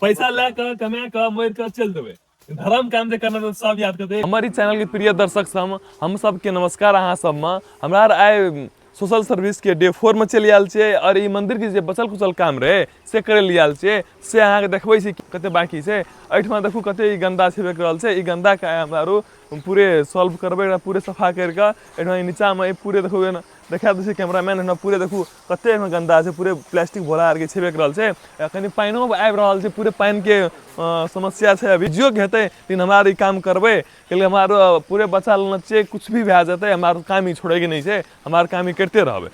पैसा लए कऽ कमा कऽ मरि कऽ चलि देबै। धर्म काम जे करना तऽ सब याद करतै। हमर ई चैनल के प्रिय दर्शक सब, हम सबके नमस्कार। अहाँ सबमे हमरा आर आइ सोशल सर्विस के डे 4 में चलि आयल छियै और ई मंदिर के जे बचल खुचल काम रहे से करे लिए आयल छियै, से अहाँके देखबै छी कते बाकी छै। एहिठमा देखू कते ई गंदा छेबे कर रहल छै। ई गंदा के आइ हमरा आरू पूरे सॉल्व करबै, एकरा पूरे सफा करि कऽ एहिठमा ई नीचामे ई पूरे देखू एना देखा दै छै कैमरामैन। एहिठमा पूरे देखू कते एहिमे गंदा छै, पूरे प्लास्टिक भोला आरके छेबे कर रहल छै। आ कनि पानिओ आबि रहल छै, पूरे पानिके समस्या छै। अभी जियोके हेतै लेकिन हमरा आर ई काम करबै, कैले हमरा आर पूरे बच्चा लेने छियै, कुछ भी भए जेतै हमरा आर काम ई छोड़ैके नहि छै, हमरा आर काम ई करिते रहबै।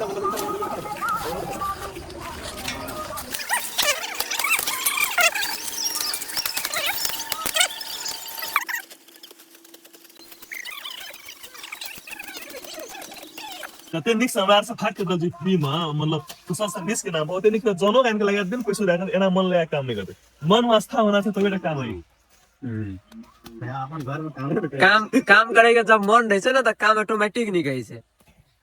कते नीक से हमरा आर सफा कर देल फ्री में, मतलब सोशल सर्विस के नाम पर ओते नीक से जनो आनि के लगा देल, पैसो दए के एना मन लगा काम नहीं करते। मन में आस्था होना छै तबे काम होई। काम काम करे के जब मन रहे छै ने त काम ऑटोमेटिक निकले छै।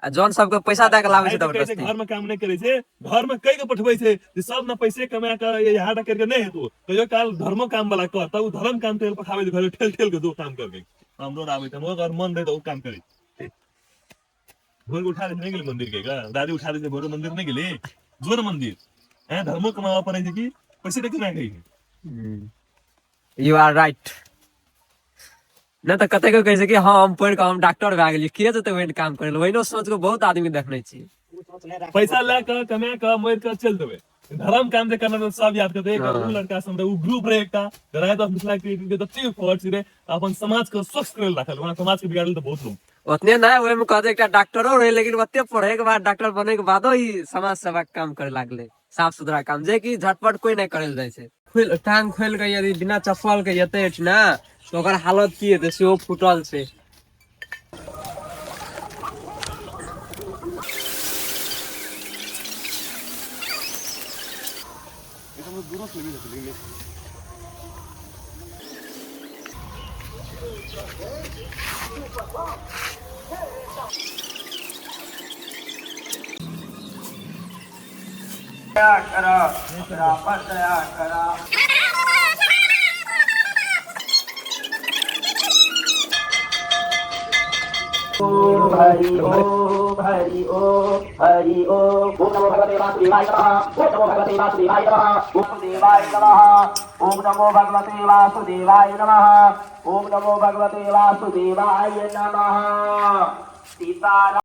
आ जौन सबके पैसा दए के लाबै छै आइ तऽ कहै छै जबरदस्ती। घर में काम नहीं करे छै, घर में कई के पठबै छै जे सब ने पैसे कमा के ये हाटा करके नहीं हेतौ, कहियो काल धर्मो काम वाला कर, तब उ धर्म काम करे पठाबै छै घर ठेल ठेल के दो काम करके। हमरो आबै छै, हमरो घर मन रहे तऽ उ काम करे। भोर के उठा दै छै, नहीं गेली मंदिर के का दादी उठा दै छै भोरे, मंदिर नहीं गेली जोर मंदिर हैं। धर्मो कमाबऽ पड़ै छै कि पैसे दे कमा के। You are right. नहि तऽ कतेको कहै छै कि हँ हम पढ़ि कऽ हम डॉक्टर भए गेलियै, के जेतै ओहन काम करै लए? ओहनो सोच के बहुत आदमी देखने छियै। पैसा लए कऽ कमा कऽ मरि कऽ चलि देबै, धर्म काम जे करना तऽ सब याद करतै। एक उ लड़का सब रहे, उ ग्रुप रहे एकटा राति ऑफ मिथिला क्रिएटिव के, तते फॉर्ट रहे अपन समाज के स्वच्छ करे राखल, वहाँ समाज के बिगाड़ल तऽ बहुत लोग। ओतने नहि, ओहिमे कहते एकटा डॉक्टरो रहे, लेकिन ओते पढ़े के बाद डॉक्टर बने के बादो ई समाज सेवा के काम करे लागले, साफ सुथरा काम जे कि झटपट कोई नहि करे जाइ छै। खोल टांग खोल के यदि बिना चप्पल के एते एठना तऽ ओकर हालत की हेतै, सेहो फूटल छै। दया करा, हमरा पर दया करा। ओम हरि ओम हरि ओम हरि ओम। ओम नमो भगवते वासुदेवाय नमः। ओम नमो भगवते वासुदेवाय नमः। वासुदेवाय नमः। ओम नमो भगवते वासुदेवाय नमः। ओम नमो भगवते वासुदेवाय नमः। सीता